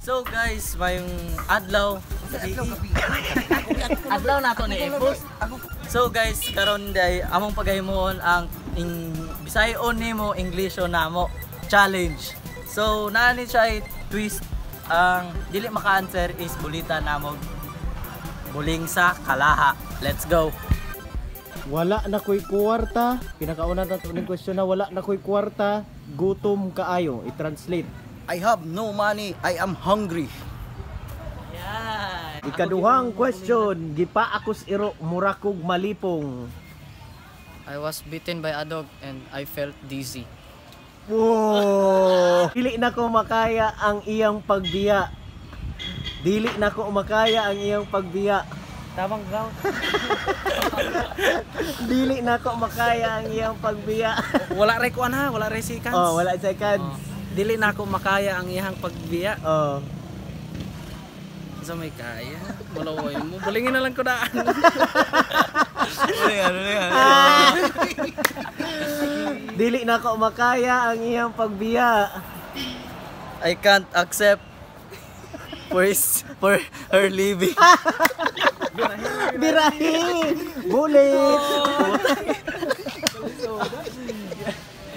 So guys, mayong adlaw. Adlaw na to ni i-post. So guys, karon day among pagahimuon ang in Bisayon nimo, Englisho namo challenge. So naa ni siya ay twist, ang dili maka-answer is bulita namo buling sa kalaha. Let's go. Wala na ko'y kwarta. Pinakauna na ning question na wala na ko'y kwarta, gutom kaayo. I-translate. I have no money. I am hungry. Yan. Ikaduhang question, gipaakos iro murakog malipong. I was bitten by a dog and I felt dizzy. Wow! Dili na ko makaya ang iyang pagbiya. Dili na ko makaya ang iyang pagbiya. Tamang ground. Dili na ko makaya ang iyang pagbiya. Wala ray kuan ha, wala ray seconds. Oh, wala seconds. Dili na ako makaya ang iyang pagbiya. Oh. Sa may kaya. Malawoy mo. Bulingin na lang ko daan. Ano? Dili na ko makaya ang iyang pagbiya. I can't accept for her leaving. Birahi! Bulit!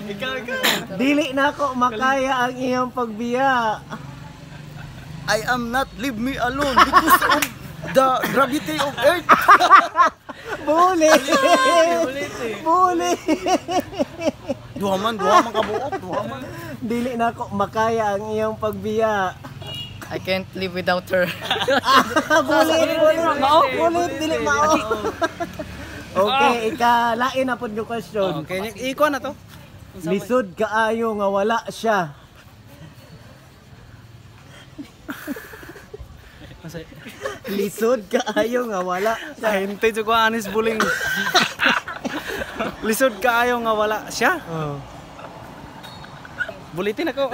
Ikaw, ikaw. Dili na ko makaya ang iyang pagbiya. I am not leave me alone because of the gravity of earth. Bulit! Bulit! Duha man kabuok, duha man. Dili na ko makaya ang iyang pagbiya. I can't live without her. Bulit! Bulit! Bulit! Dili mao! Okay, ikalain na pod yung question. Okay, ikuan na to. Lisod kaayo nga wala siya. Lisod kaayo nga wala siya. Ahinte jud ko anis buling. Lisod kaayo nga wala siya. Oh. Bulitin ako.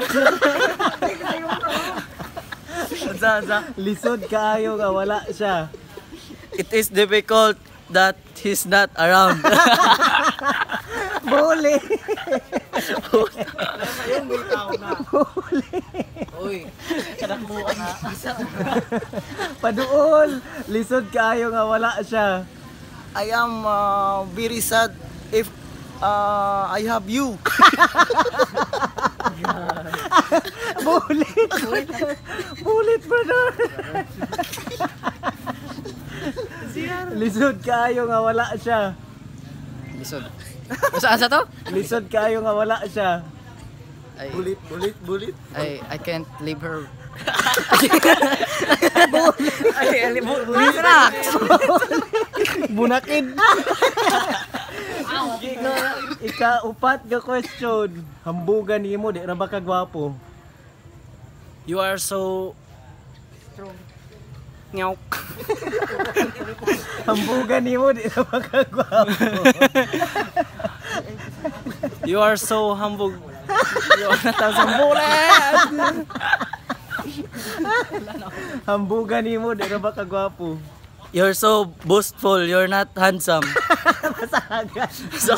Unsa, unsa? Lisod kaayo nga wala siya. It is difficult that he's not around. Bulit! Uy, kadakuha na. Paduol! Lisod kaayo nga wala siya. I am very sad if I have you. Bulit! Bulit, brother! Lisod kaayo nga wala siya. Lisod. Saan sa to? Lisod kaayo nga wala siya. I, Bulit, bulit, bulit. I can't leave her. Ay, bulit na. Bunakid! Ika-upat nga question. Hambugan nimo di ra ba ka gwapo? You are so strong. Ngawk. Hambugan nimo di ra ba ka gwapo? You are so hambog. You are not a bulit. Hambugan nimo di ra ba ka gwapo? You're so boastful, you're not handsome. Masahagan. So,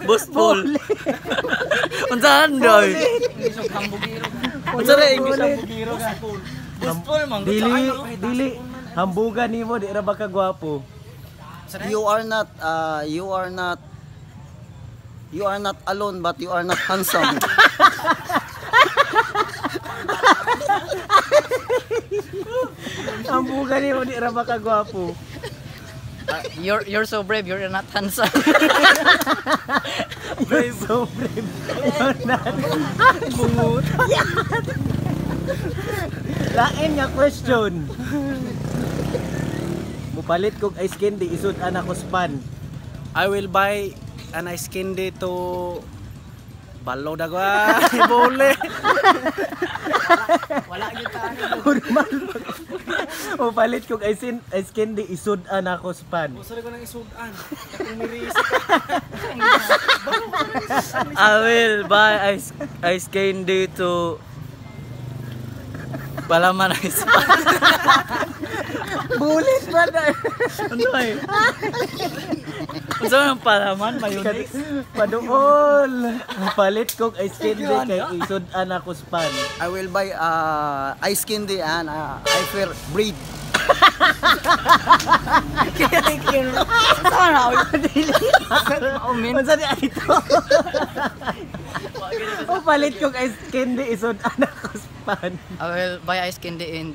boastful. Unsa doy? Unsa ra English Bulit. Boastful man. Dili, dili. Hambugan nimo di ra ba ka gwapo? You are not alone but you are not handsome. Hambugan nimo di ra ba ka gwapo? You're so brave, you're not handsome. You're so brave. You're not. Bungut. Lain nga question. Mupalit kog ice candy isud ana ko span. I will buy an ice candy to Balo dagwa, bole. Normal. Mupalit kog ice candy isud ana ko span. Sorry ko nang isudan. Akong miris. I will buy ice candy to Palaman ice pan. Bulit brother. Ano eh? Unsa man palaman mayonnaise? Paduol. Palit kog ice candy kay isud-an ako span. I will buy ice candy and I fear bread. Unsa di ito? O palit kog ice candy isud-an ako span. I will buy ice candy in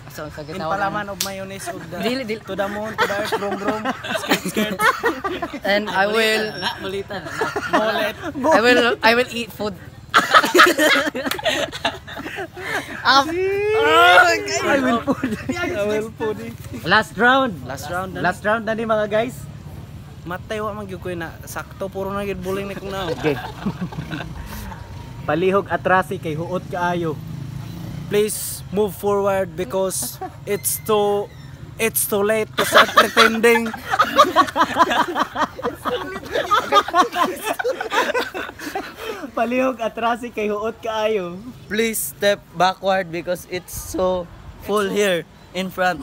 so sa In gitawag. palaman of mayonnaise ug the Dili, dili. to the moon, to the earth, brum brum, skirt skirt. And I will Na bulitan na. Mullet. I will eat food. I will put. I will put it. Last round. Last round na. Last round na ni mga guys. Matay wa man gyud ko na sakto puro na gyud buling ni kong naong. Okay. Palihog atrasi kay huot kaayo. Please move forward because it's too late to start pretending. Palihog atrasi kay huot kaayo. Please step backward because it's so full here in front.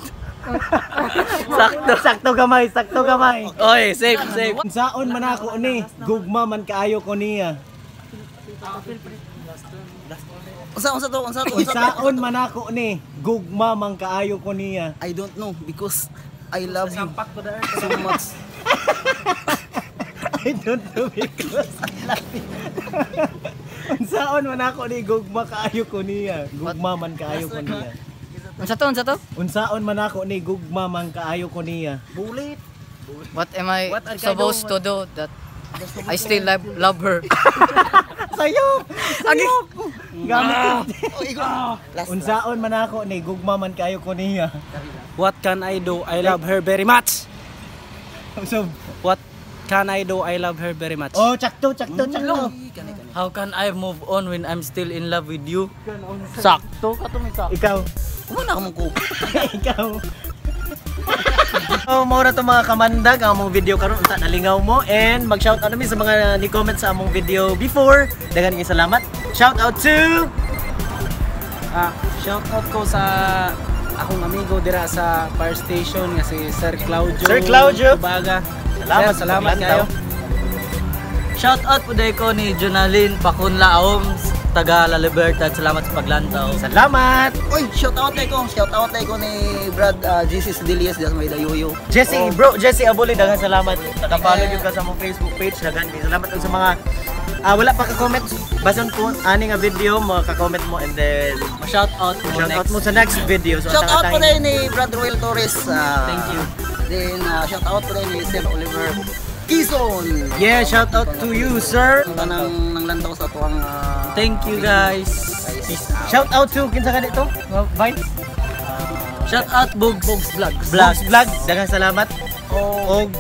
Sakto. Sakto gamay, sakto gamay. Oy, safe, safe. Unsaon man ako ni, gugma man kaayo ko niya. Unsa unsa to? Unsa to? Unsa to? Unsaon man ako ni, gugma man kaayo ko niya. I don't know because I love you Sampak to the earth. so much. I don't know because I love you. Unsaon man ako ni, gugma kaayo ko niya. Gugma man kaayo ko niya. Unsa to? Unsa to? Unsaon man ako ni, gugma man kaayo ko niya. Bulit. What am I What are supposed to do that I still love her? Sayop! Sayop! Gamit. Oh, ikaw. Last. Unsaon man ako ni, gugma man kaayo ko niya. What can I do? I love her very much. So, What can I do? I love her very much. oh, tsakto, tsakto, tsakto. How can I move on when I'm still in love with you? Sakto ka to may sakto. Ikaw. Kumuna ka mong ko. Ikaw. Oh, mao na to mga kamandag ang among video karon, unta nalingaw mo and mag-shout out namin sa mga ni-comment sa among video before. Daghan kay salamat. Shout out to Shout out ko sa akong amigo dira sa fire station nga si Sir Claudio. Sir Claudio. Tubaga. Salamat Sir, sa salamat paglantaw. kayo. Shout out po day ko ni Jonalyn Pacunla Holmes, taga La Libertad. Salamat sa paglantaw. Salamat. Oy, shout out ko. Shout out ko ni Brad Jesus Dilias diyan sa may Dayuyo. Jesse, bro, Jesse Abuli, daghan salamat. Naka-follow gyud ka sa among Facebook page. Daghan kay salamat ug sa mga wala pa ka-comment. Bason ko ani nga video, maka-comment mo and then Shout out mo shout out next. mo sa next video. So, Shout out po atang-atangin. din ni Brad Ruel Torres. Thank you. Then shout out po din ni Sir Oliver Quezon. Yeah, shout out to you, sir. Ang tanang nang lantaw sa tuwang Thank you guys. Peace out. Shout out to kinsa ka dito? Vines? Shout out Bugs Bugs Vlogs. Vlogs Vlog. Daghang salamat. Og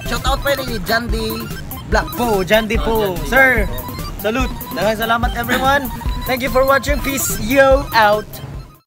Shout out po din ni John D. Black. po, Jandy po. Sir, salute. Daghang salamat everyone. Thank you for watching. Peace yo out.